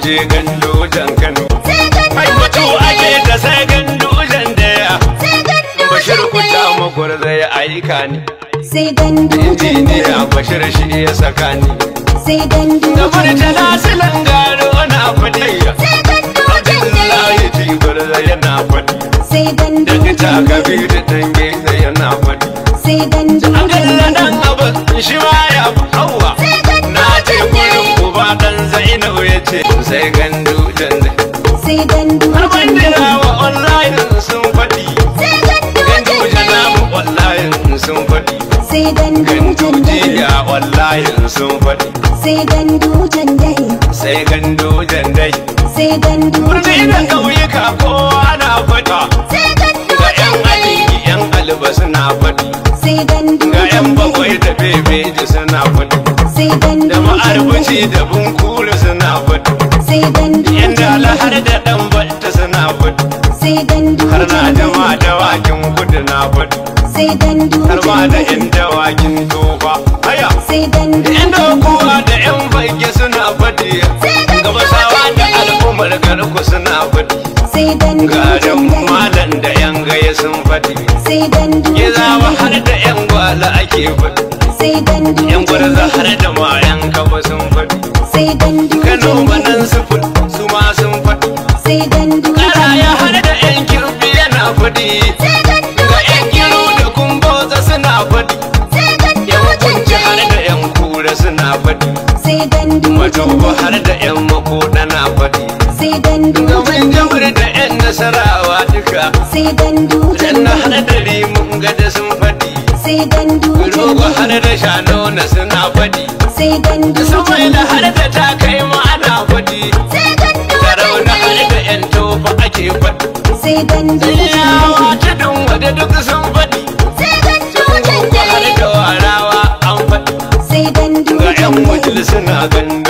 je Gandujan Kano. Sai Ai batu Gandujan ake dai. da sai Gandujan daya. Sai Bashir Gandujan kuta dai. magwarza ya aika ni. Sai Gandujan Injiniya dai. Bashir shi ya saka ni. Sai Da Gandujan murtala dai. silan garo na faɗi. Sai Gandujan dai. Abdullahi Jigwarza yana faɗi. Sai Da Gandujan ta dai. Kabiru Dangeza yana faɗi. Sai Gandujan Akalla dai. dan abin shi ma ya fi hawa. Sai Na ce Gandujan gurin dai. uba dan Zainab ya ce sai Gandujan dai. Sai Har Gandujan dai. bandirawa online sun faɗi. Sai Gandujan Ganduje dai. namu online sun faɗi. Sai Gandujan dai. Gandujiya online sun faɗi. Sai Gandujan dai. Sai Gandujan dai. Sai Birni Gandujan da dai. ƙauyuka kowa na faɗi. Sai Ga 'yan Gandujan dai. alingi 'yan alba suna faɗi. Sai Ga 'yan Gandujan dai. bakwai da bebeji suna faɗi. Sai Da Gandujan ma'arbuci dai. da bunkure suna faɗi. Sai Yan Gandujan dala har dai. da ɗan batta suna faɗi. Sai Har na Gandujan jama dai. dawakin kudu na faɗi. Sai Har ma Gandujan da dai. 'yan dawakin tofa. Haya! Sai Yan Gandujan dokuwa dai. da 'yan fage suna faɗi. Sai Gabasawa Gandujan da dai. al'ummar garku suna faɗi. Sai Garin Gandujan dai. malam da 'yan gaya sun faɗi. Sai Gandujan Gizawa dai. har da 'yan gwala ake faɗi. Sai 'Yan Gandujan gwarza dai. har da ma 'yan kaba sun faɗi. Sai Kano Gandujan banan dai. su su ma sun faɗi. Sai Gandujan Karaya dai. har da 'yan kirfi yana faɗi. Sai Ga Gandujan 'yan giro dai. da kumboza suna faɗi. Sai 'Yan Gandujan kunci har dai. da 'yan kura suna faɗi. Sai Gandujan Madogo dai. har da 'yan makoda na faɗi. Sai Ga Gandujan jamur dai. da 'yan nasarawa duka. Sai Gandujan Janna dai. har da rimun gada sun faɗi. Sai Gandujan Rogo dai. har da shanona suna faɗi. Sai Gandujan Sumaila har dai. da ta kai ma ana faɗi. Sai Gandujan Garauna har dai. da 'yan tofa ake faɗi. Sai Gandujan Yawa dai. tudun wada duk sun faɗi. Sai Gandujan Har dai. da warawa an faɗi. Sai Ga 'yan Gandujan dai. wajil suna gani.